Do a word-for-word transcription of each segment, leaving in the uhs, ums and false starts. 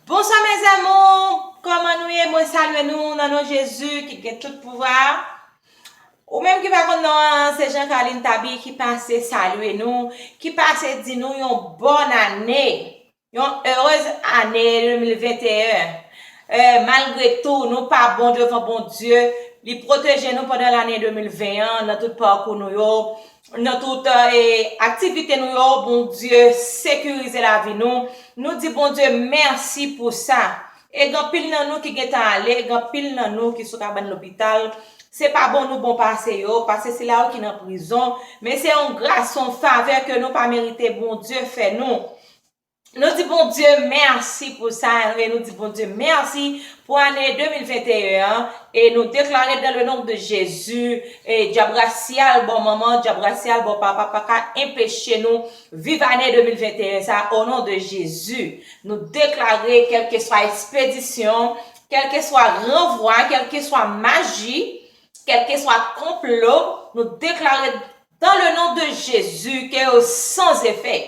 Bonsoir mes amours, kòman nou ye? Mwen salye nou nan non Jezi ki gen tout pouvwa. Ou menm ki pa konn non an, se Jean Carline Tabi ki pase salye nou, ki pase di nou yon bòn ane, yon heureuse année deux mille vingt et un. Eh, malgre tou, nou pa bon devan Bondye, li pwoteje nou pandan lane de mil ven an, nan tout pakou nou yo, nan tout eh, aktivite nou yo, Bondye sekirize lavi nou. Nou di Bondye mèsi pou sa. E gen anpil nan nou ki gentan ale, gen anpil nan nou ki sou kabann lopital. Se pa bon nou bon pase yo, pase sila yo ki nan prizon, men se yon gras, yon favè ke nou pa merite Bondye fè nou. Nou di Bondye mèsi pou sa, e nou di Bondye mèsi pou ane de mil venteyen an, e nou deklare dans le nom de Jésus, e dyab rasyal bò manman, dyab rasyal bò papa pa ka enpeche nou viv ane de mil venteyen sa, o non de Jezi. Nou deklare kèlkeswa ekspedisyon, kèlkeswa ranvwa, kèlkeswa maji, kèlkeswa konplo, nou deklare dans le nom de Jésus ke yo san efè,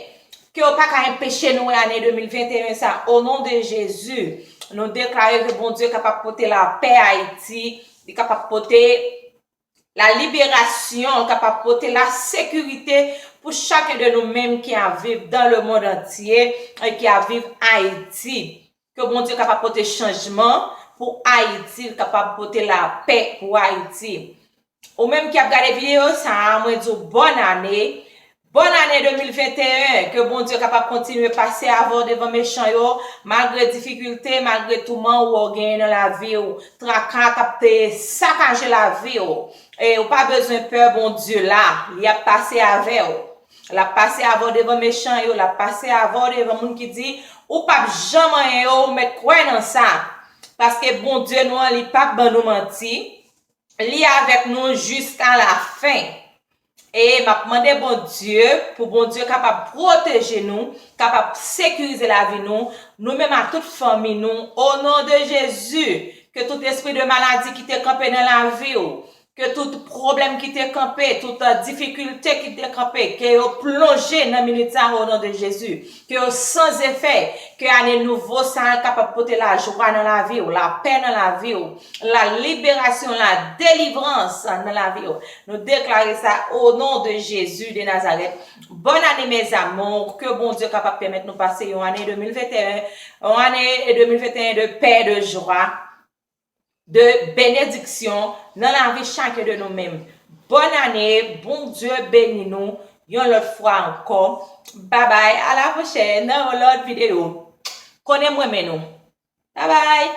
ke yo pa ka enpeche nou wè ane de mil venteyen sa, o non de Jezi. Nou deklare ke Bondye kapab pote lapè Ayiti, li kapab pote la liberasyon, li kapab pote la sekirite pou chaken de nou menm ki ap viv dans le monde entier e ki ap viv Ayiti. Ke Bondye kapab pote chanjman pou Ayiti, li kapab pote lapè pou Ayiti. Ou menm ki ap gade videyo sa a, mwen di w bòn ane. Bòn ane de mil venteyen, ke Bondye kapab kontinye pase avè w devan mechan yo, malgre difikilte, malgre touman ou wè w genyen nan lavi w, traka k ap te sakaje lavi w. E ou pa bezwen pè, Bondye la, li ap pase avè w. L ap pase avè w devan mechan yo, l ap pase avè w devan moun ki di ou p ap janm anyen yo, ou mèt kwè nan sa. Paske Bondye nou an, li p ap ban nou manti. Li avèk nou jiska lafen. E m ap mande Bondye pou Bondye kapab pwoteje nou, kapab sekirize lavi nou, nou menm ak tout fanmi nou, o non de Jezi. Ke tout espri de maladi ki te kanpe nan lavi w, ke tout pwoblèm ki te kanpe, tout difikilte ki te kanpe, ke yo plonje nan minit sa a, o non de Jezi. Ke yo san efè, ke ane nouvo sa a kapab pote lajwa nan lavi w, lapè nan lavi w, la liberasyon, la delivrans nan lavi w. Nou deklare sa o non de Jezi de Nazarèt. Bòn ane mes amours, ke Bondye kapab pèmèt nou pase yon ane de mil venteyen, yon ane de mil venteyen de pè, de jwa, de benediksyon nan lavi chaken de nou menm. Bòn ane, Bondye beni nou yon lòt fwa ankò. Babay, a la pwochèn nan yon lòt videyo. Konnen m renmen nou. Babay,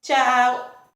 tchaw.